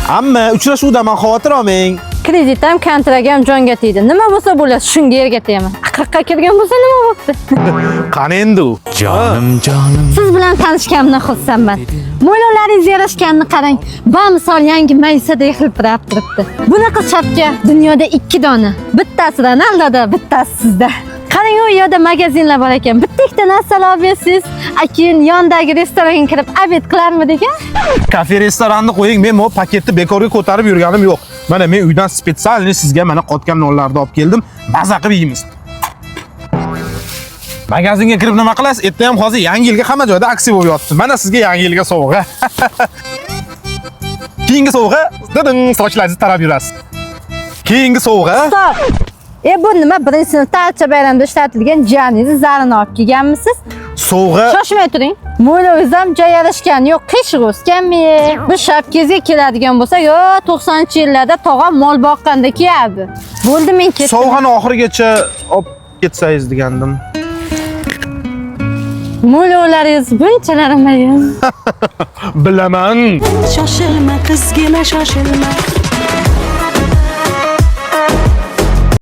Amma uchrashuvdan man xavotir olmang. Kredit ham, kontrakt ham jonga tegdi. Nima bo'lsa bo'ladi, shunga erga tegaman. 40 ga kirgan bo'lsa nima bo'pti? Qani endi u? Jonim, jonim. Siz bilan tanishganimdan xursandman. Mo'ylovlaringiz yarashganini qarang. Bamisol yangi maysaday hilpirab turibdi. Bunaqa shapka dunyoda ikki dona. Bittasi Ronaldoda, bittasi sizda. Qarang, u yoqda magazinlar bor ekan. Bitta ikkita narsalar olib bersangiz, keyin yondagi restoranga kirib обед qilarmidik a? Kafe restoranni qo'ying, men bu paketni bekorga ko'tarib yurganim yo'q. Mana men uydan специально sizga mana qotgan nonlarni olib keldim. Maza qilib yeymiz. Magazinga kirib nima qilasiz? Erta ham hozir yangi yilga hamma joyda aksiya bo'lib yotibdi. Mana sizga yangi yilga sovg'a. Keyingi sovg'a, dedim, sochlaringizni tarab yurasiz. Keyingi sovg'a. Stop. E, bu nima, birinchi sinfda archa bayramida ishlatilgan jiyaningizni zarini olib kelganmisiz? Sovg'a. Shoshmay turing. Mo'ylovingiz ham joy yarashgani yo'q, qiyshiq o'sganmi? Bu shapkangizga keladigan bo'lsa, yo 90-yillarda tog'am mol boqqanda kiyardi. Bo'ldi, men ketdim. Sovg'ani oxirigacha olib ketsangiz degandim. Mo'ylovlaringiz bunchalar mayin. Bilaman. Shoshilma, qizgina, shoshilma.